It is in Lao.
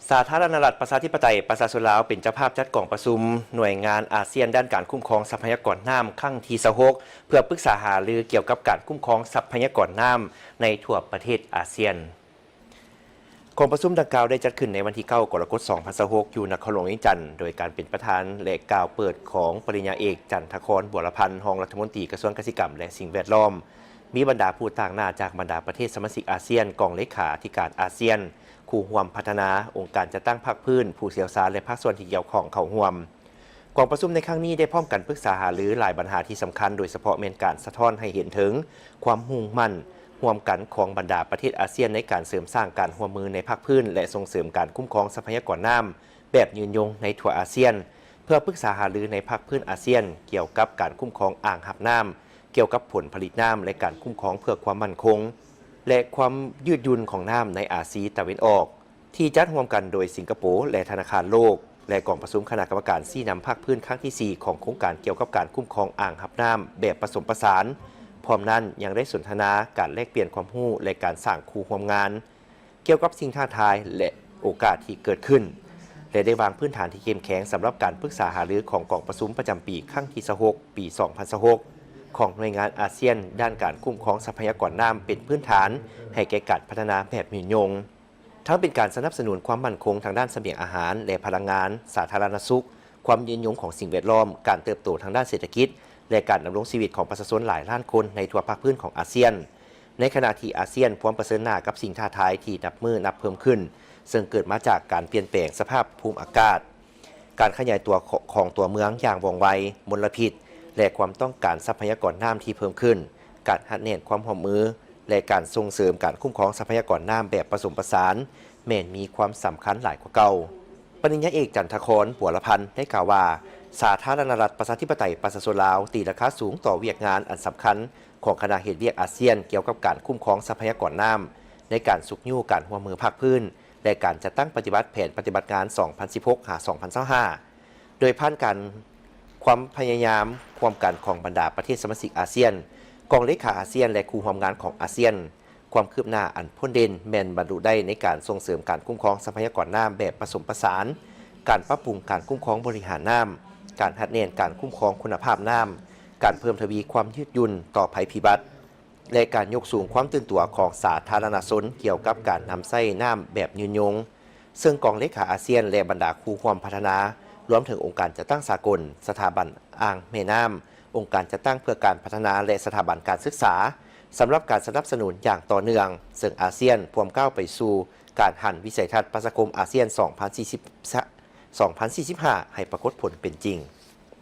ສາທາລະນະລັດ ປະຊາທິປະໄຕ ປະຊາຊົນລາວ ເປັນເຈົ້າພາບຈັດກອງປະຊຸມໜ່ວຍງານອາຊຽນ ດ້ານການຄຸ້ມຄອງຊັບພະຍາກອນນ້ຳ ຄັ້ງທີຊາວຫົກ ເພື່ອປຶກສາຫາລືກ່ຽວກັບການຄຸ້ມຄອງຊັບພະຍາກອນນ້ຳໃນທົ່ວປະເທດອາຊຽນ. ກອງປະຊຸມດັ່ງກ່າວໄດ້ຈັດຂຶ້ນໃນວັນທີເກົ້າ ກໍລະກົດ ສອງພັນຊາວຫົກ ຢູ່ນະຄອນຫຼວງວຽງຈັນ ໂດຍການເປັນປະທານ ແລະ ກ່າວເປີດຂອງປະລິນຍາເອກ ຈັນທະຄອນ ບົວລະພັນ ຮອງລັດຖະມົນຕີກະຊວງກະສິກຳ ແລະ ສິ່ງແວດລ້ອມ, ມີບັນດາຜູ້ຕາງໜ້າຈາກບັນດາປະເທດສະມາຊິກອາຊຽນ, ກອງເລຂາທິການອາຊຽນ, ຄູ່ຮ່ວມພັດທະນາ, ອົງການຈັດຕັ້ງພາກພື້ນ, ຜູ້ຊ່ຽວຊານ ແລະ ພາກສ່ວນທີ່ກ່ຽວຂ້ອງເຂົ້າຮ່ວມ. ກອງປະຊຸມໃນຄັ້ງນີ້ໄດ້ພ້ອມກັນປຶກສາຫາລືຫຼາຍບັນຫາທີ່ສຳຄັນ, ໂດຍສະເພາະແມ່ນການສະທ້ອນໃຫ້ເຫັນເຖິງຄວາມມຸ່ງໝັ້ນຮ່ວມກັນຂອງບັນດາປະເທດອາຊຽນ ໃນການເສີມສ້າງການຮ່ວມມືໃນພາກພື້ນ ແລະ ສົ່ງເສີມການຄຸ້ມຄອງຊັບພະຍາກອນນ້ຳແບບຍືນຍົງໃນທົ່ວອາຊຽນ, ເພື່ອປຶກສາຫາລືໃນພາກພື້ນອາຊຽນກ່ຽວກັບການຄຸ້ມຄອງອ່າງຮັບນ້ຳ, ກ່ຽວກັບຜົນຜະລິດນ້ຳ ແລະ ການຄຸ້ມຄອງເພື່ອຄວາມໝັ້ນຄົງ ແລະ ຄວາມຍືດຫຍຸ່ນຂອງນ້ຳໃນອາຊີຕາເວັນອອກ. ທີ່ຈັດຮ່ວມກັນໂດຍສິງກະໂປ ແລະ ທະນາຄານໂລກ ແລະ ກອງປະຊຸມຄະນະກຳມະການຊີ້ນຳພາກພື້ນຄັ້ງທີສີ່ ຂອງໂຄງການກ່ຽວກັບການຄຸ້ມຄອງອ່າງຮັບນ້ຳແບບປະສົມປະສານ. ພ້ອມນັ້ນຍັງໄດ້ສົນທະນາການແລກປ່ຽນຄວາມຮູ້ ແລະ ການສ້າງຄູ່ຮ່ວມງານ ກ່ຽວກັບສິ່ງທ້າທາຍ ແລະ ໂອກາດທີ່ເກີດຂຶ້ນ ແລະ ໄດ້ວາງພື້ນຖານທີ່ເຂັ້ມແຂງສຳລັບການປຶກສາຫາລືຂອງກອງປະຊຸມປະຈຳປີຄັ້ງທີຊາວຫົກ ປີສອງພັນຊາວຫົກ ຂອງໜ່ວຍງານອາຊຽນ ດ້ານການຄຸ້ມຄອງຊັບພະຍາກອນນ້ຳເປັນພື້ນຖານໃຫ້ແກ່ການພັດທະນາແບບຍືນຍົງ. ທັງເປັນການສະໜັບສະໜູນຄວາມໝັ້ນຄົງທາງດ້ານສະບຽງອາຫານ ແລະ ພະລັງງານ, ສາທາລະນະສຸກ, ຄວາມຍືນຍົງຂອງສິ່ງແວດລ້ອມ, ການເຕີບໂຕທາງດ້ານເສດຖະກິດ ແລະ ການດຳລົງຊີວິດຂອງປະຊາຊົນຫຼາຍລ້ານຄົນໃນທົ່ວພາກພື້ນຂອງອາຊຽນ. ໃນຂະນະທີ່ອາຊຽນພວມປະເຊີນໜ້າກັບສິ່ງທ້າທາຍທີ່ນັບມື້ນັບເພີ່ມຂຶ້ນ, ເຊິ່ງເກີດມາຈາກການປ່ຽນແປງສະພາບພູມອາກາດ, ການຂະຫຍາຍຕົວຂອງຕົວເມືອງຢ່າງວ່ອງໄວ, ມົນລະພິດ ແລະ ຄວາມຕ້ອງການຊັບພະຍາກອນນ້ຳທີ່ເພີ່ມຂຶ້ນ, ການຮັດແໜ້ນຄວາມຮ່ວມມື ແລະ ການສົ່ງເສີມການຄຸ້ມຄອງຊັບພະຍາກອນນ້ຳແບບປະສົມປະສານ ແມ່ນມີຄວາມສຳຄັນຫຼາຍກວ່າເກົ່າ. ປະລິນຍາເອກ ຈັນທະຄອນ ບົວລະພັນ ໄດ້ກ່າວວ່າ ສາທາລະນະລັດ ປະຊາທິປະໄຕ ປະຊາຊົນລາວ ຕີລາຄາສູງຕໍ່ວຽກງານອັນສຳຄັນຂອງຄະນະເຮັດວຽກອາຊຽນກ່ຽວກັບການຄຸ້ມຄອງຊັບພະຍາກອນນ້ຳ ໃນການຊຸກຍູ້ການຮ່ວມມືພາກພື້ນ ແລະ ການຈັດຕັ້ງປະຕິບັດແຜນປະຕິບັດງານ ສອງພັນສິບຫົກ ຫາ ສອງພັນຊາວຫ້າ ໂດຍຜ່ານການຄວາມພະຍາຍາມຮ່ວມກັນຂອງບັນດາປະເທດສະມາຊິກອາຊຽນ, ກອງເລຂາອາຊຽນ ແລະ ຄູ່ຮ່ວມງານຂອງອາຊຽນ, ຄວາມຄືບໜ້າອັນພົ້ນເດັ່ນແມ່ນບັນລຸໄດ້ໃນການສົ່ງເສີມການຄຸ້ມຄອງຊັບພະຍາກອນນ້ຳແບບປະສົມປະສານ, ການປັບປຸງການຄຸ້ມຄອງບໍລິຫານນ້ຳ, ການຮັດແໜ້ນການຄຸ້ມຄອງຄຸນນະພາບນ້ຳ, ການເພີ່ມທະວີຄວາມຍືດຫຍຸ່ນຕໍ່ໄພພິບັດ ແລະ ການຍົກສູງຄວາມຕື່ນຕົວຂອງສາທາລະນະຊົນກ່ຽວກັບການນຳໃຊ້ນ້ຳແບບຍືນຍົງ. ເຊິ່ງກອງເລຂາອາຊຽນ ແລະ ບັນດາຄູ່ຮ່ວມພັດທະນາ, ລວມເຖິງອົງການຈັດຕັ້ງສາກົນ, ສະຖາບັນອ່າງແມ່ນ້ຳ, ອົງການຈັດຕັ້ງເພື່ອການພັດທະນາ ແລະ ສະຖາບັນການສຶກສາ, ສຳລັບການສະໜັບສະໜູນຢ່າງຕໍ່ເນື່ອງ, ເຊິ່ງອາຊຽນພວມກ້າວໄປສູ່ການຫັນວິໄສທັດປະຊາຄົມອາຊຽນ ສອງພັນສີ່ສິບ ສອງພັນສີ່ສິບຫ້າ ໃຫ້ປາກົດຜົນເປັນຈິງ.